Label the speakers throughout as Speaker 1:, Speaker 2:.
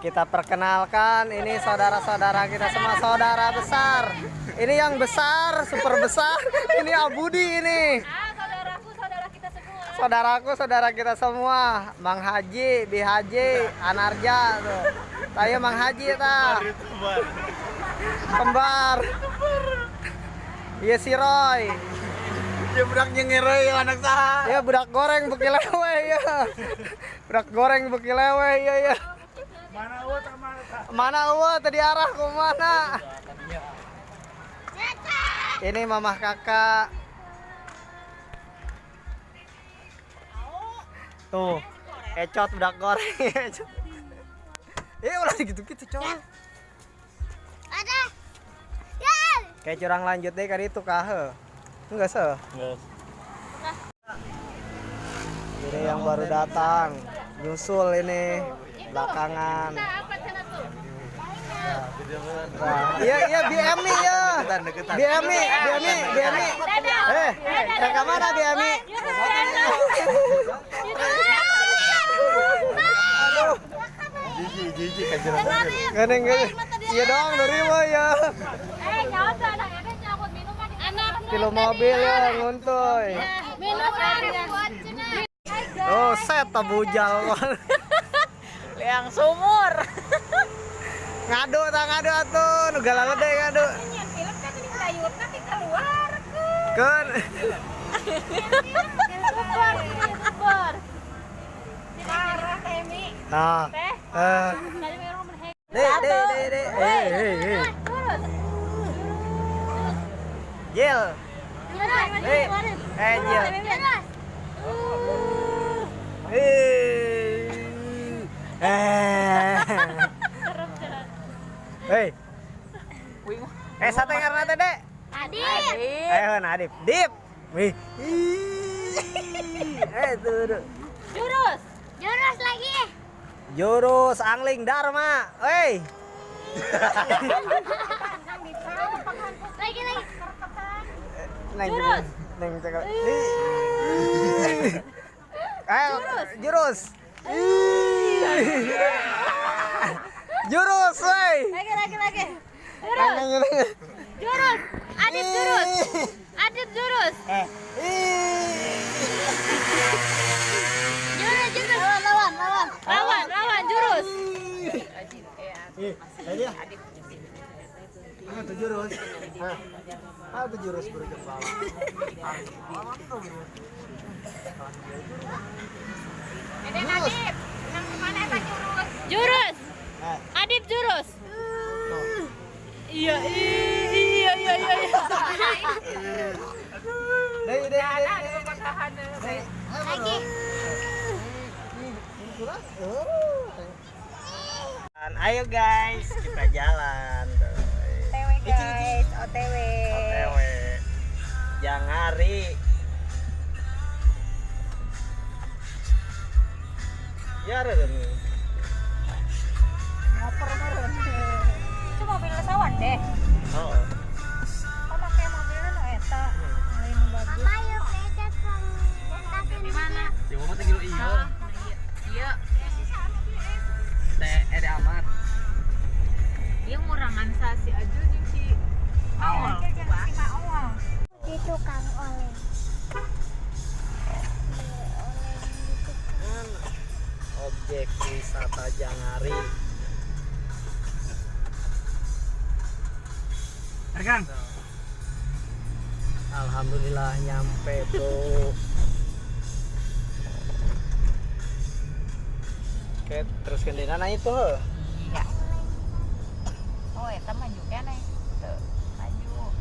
Speaker 1: Kita perkenalkan, ini saudara-saudara kita semua, saudara besar. Ini yang besar, super besar. Ini Abudi ini.
Speaker 2: Ah, saudaraku, saudara kita semua.
Speaker 1: Saudaraku, saudara kita semua. Mang Haji, Bi Haji, Anarja tuh. Saya Mang Haji ta. Kembar. Iya, si Roy.
Speaker 3: Ya budak nyengere ya anak saha.
Speaker 1: Ya budak goreng beki lewe ya. Budak goreng beki lewe ya ya.
Speaker 3: Mana eueuh tah, mana tah?
Speaker 1: Mana eueuh tadi, arah ke mana? Ini mamah kakak. Tuh, ecot budak goreng ecot. Eh, ulah gitu-gitu, coy.
Speaker 4: Ada. Ya.
Speaker 1: Kayak curang lanjut deh kali itu kah? Enggak seh. Ini yang baru datang, nyusul ini belakangan.
Speaker 2: Apa sana tuh?
Speaker 1: Nah, iya, BMI ya. BMI, BMI, BMI. Eh, rek mana BMI? Aduh,
Speaker 3: Jiji jiji kan jalan.
Speaker 1: Geuning geuning. Iya dong, dari mah ya.
Speaker 2: Eh, nyawa tuh anak ini nyangkut minuman. Anak
Speaker 1: Kilo mobil ya nguntuy.
Speaker 2: Minuman.
Speaker 1: Oh, set bujal.
Speaker 2: Liang sumur.
Speaker 1: Ngadu tak ngadu atuh, nu galalede ngadu.
Speaker 2: Yang film kan ini sayurna ti keluar.
Speaker 1: Keun.
Speaker 2: Super, super. Parah Temi.
Speaker 1: Nah.
Speaker 2: Teh.
Speaker 1: Eh.
Speaker 2: Tadi memang menhek.
Speaker 1: Deh, deh, deh, deh. Eh, eh, eh.
Speaker 2: Terus.
Speaker 1: Jil. Eh, eh, Jil. Eh. Eh. Hei. Eh, sate karena teh, Dek.
Speaker 4: Adit.
Speaker 1: Eh, nah, Adip. Dip. Wih. Ih. Eh, tuh, tuh.
Speaker 2: Jurus.
Speaker 4: Jurus lagi.
Speaker 1: Jurus Angling Dharma. Hei.
Speaker 4: Lagi lagi.
Speaker 1: Neng,
Speaker 2: Jurus.
Speaker 1: Neng cakep. Ih. Ayo, jurus. Ih. Jurus, woi.
Speaker 2: Lagi, lagi, lagi.
Speaker 1: Neng, neng, neng.
Speaker 2: Jurus. Adip jurus. Adip jurus.
Speaker 1: Ih.
Speaker 4: Jurus jurus. Lawan lawan lawan.
Speaker 2: Lawan, lawan jurus.
Speaker 1: Ih, ini ya. Ah, tuh jurus. Ah, ah tuh jurus berkepala.
Speaker 2: Ini Adip. Yang kemana eta jurus? Jurus.
Speaker 1: Eh,
Speaker 2: Adip jurus.
Speaker 1: tuh.
Speaker 2: Iya, iya, iya, iya, iya.
Speaker 1: Deh, deh, deh, deh. Deh.
Speaker 4: Lagi.
Speaker 1: Ayo guys, kita jalan.
Speaker 2: OTW guys, OTW.
Speaker 1: OTW. Jangari. Ya ada nih.
Speaker 2: Ngoper meureun. Itu mobil sawan deh.
Speaker 1: Oh.
Speaker 2: Kok make mobilnya nu eta? Lain bagus.
Speaker 4: Mama yuk beda di mana?
Speaker 3: Si mama teh gitu iya.
Speaker 2: Iya.
Speaker 3: Teh ada amat.
Speaker 2: Iya ngurangan sa si Ajul jeung si Awal. Si Maol.
Speaker 4: Di tukang oleng. Oleng di tukang.
Speaker 1: Objek wisata Jangari.
Speaker 3: Rekan.
Speaker 1: Alhamdulillah nyampe, bro. Oke, terus ke mana itu?
Speaker 2: Iya. Oh, eta maju keneh. Tuh, maju.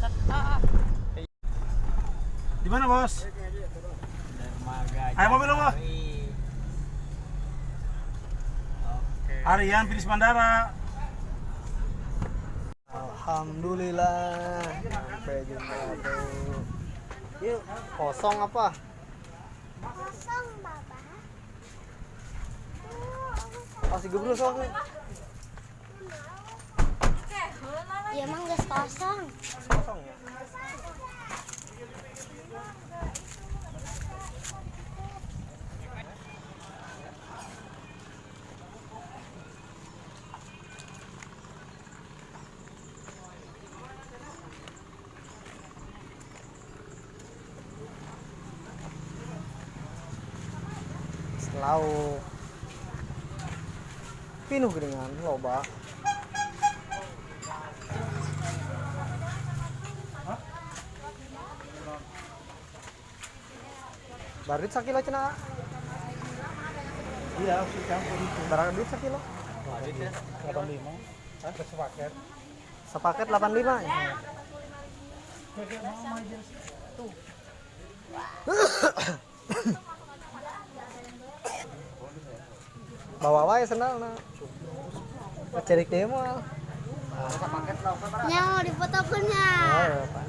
Speaker 2: Set, ah.
Speaker 3: Di mana, Bos?
Speaker 1: Dermaga
Speaker 3: Ayo, mobil lu, Bos.
Speaker 1: Jangari. Oke.
Speaker 3: Harian finish bandara.
Speaker 1: Alhamdulillah nyampe juga, bro. Yuk, kosong apa?
Speaker 4: Kosong, Baba.
Speaker 1: Masih gebrus soalnya.
Speaker 4: Ya emang geus kosong.
Speaker 1: Kosong ya. Lauk. Pinuh geuningan loba. Baru duit sakilo cenah.
Speaker 3: Iya, harus dicampur itu.
Speaker 1: Barang duit sakilo.
Speaker 3: 85. Hah? Sepaket.
Speaker 1: Sepaket 85 ya.
Speaker 3: Kayak mau aja. Tuh.
Speaker 1: Bawa wae sendalna. Cerik deui moal.
Speaker 4: Nya mau difotokeunnya.
Speaker 1: Oh, Pak.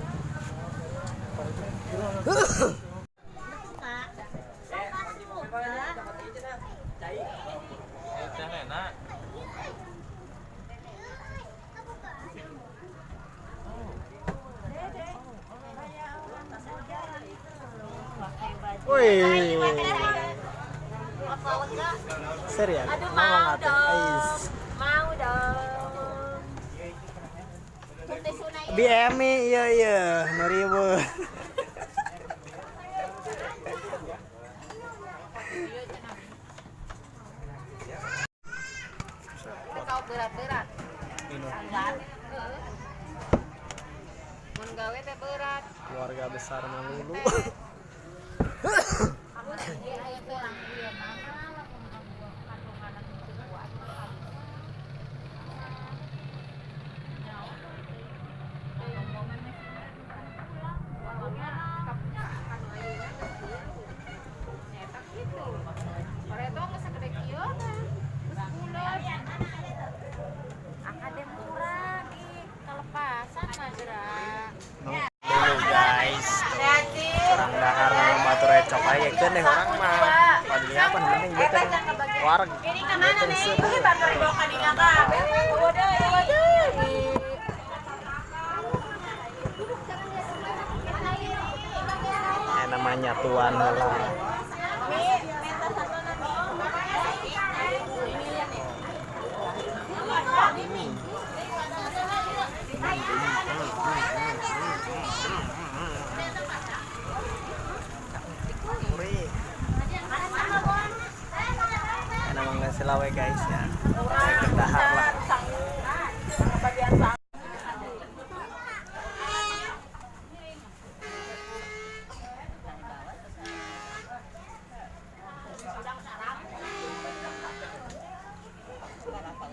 Speaker 1: Wih. Serius?
Speaker 2: Aduh, mau dong. Mau dong.
Speaker 1: BMI iya iya, nu riweuh.
Speaker 2: Kau berat-berat. Mun gawe teh berat.
Speaker 1: Keluarga besar melulu.
Speaker 2: Aku dia aya tulang ieu mah lamun kandungan teu kuat.
Speaker 1: Dulu guys, tuh. Kurang dahar batu recok aja keun deh orang mah. Padahal apa yang penting beuteung wareg. Beuteung seueuh. Ya, namanya tuan lah. Murih. Ya, namang nggak selawe guys ya. Kayak dahar lah.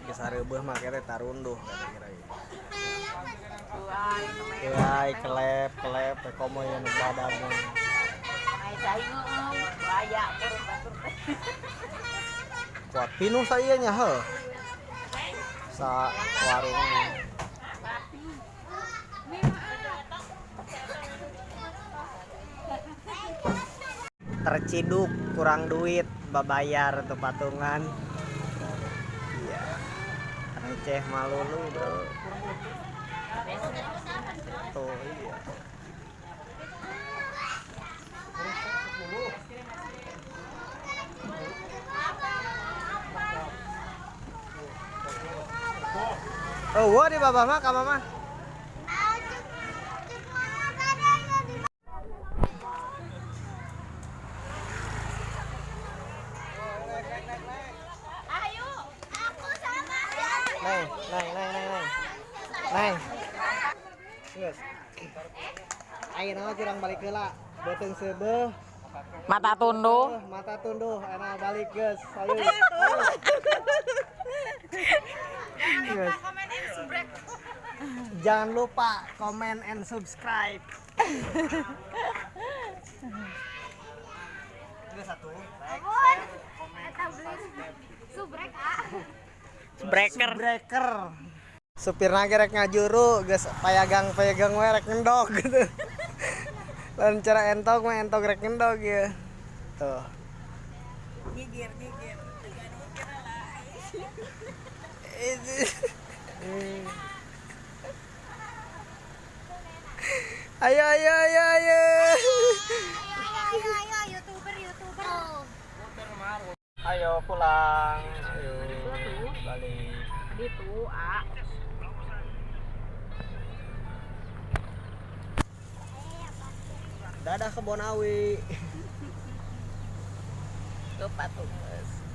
Speaker 1: Geus sareubeah mah teh tarunduh kata kira gitu. Tuai kelep kelep teh komo ya nu badag mah. Kuat pinuh saya nya heuh. Sa warung. Terciduk kurang duit babayar tuh patungan. Iya. Receh malulu, Bro. Tuh, iya. Oh, wah di babah mah ka mama. Neng, neng, neng, neng, neng. Neng. Geus. Ayeuna mah curang balik heula. Beuteung seubeuh,
Speaker 2: Mata tunduh.
Speaker 1: Mata tunduh, enak balik geus. Ayo. Geus. Jangan lupa komen and subscribe. Ini satu. Like, share, komen, subscribe.
Speaker 2: Breaker.
Speaker 1: Breaker. Supirna ge rek ngajuru geus payagang-payagang we rek ngendog gitu. Lain cara entog mah entog rek ngendog ya. Tuh.
Speaker 2: Gigir, gigir.
Speaker 1: Ayo ayo ayo ayo.
Speaker 4: Ayo ayo youtuber youtuber.
Speaker 1: Ayo pulang. Ayo balik.
Speaker 2: Gitu, ah.
Speaker 1: Dadah Kebonawi.
Speaker 2: Ke patung geus.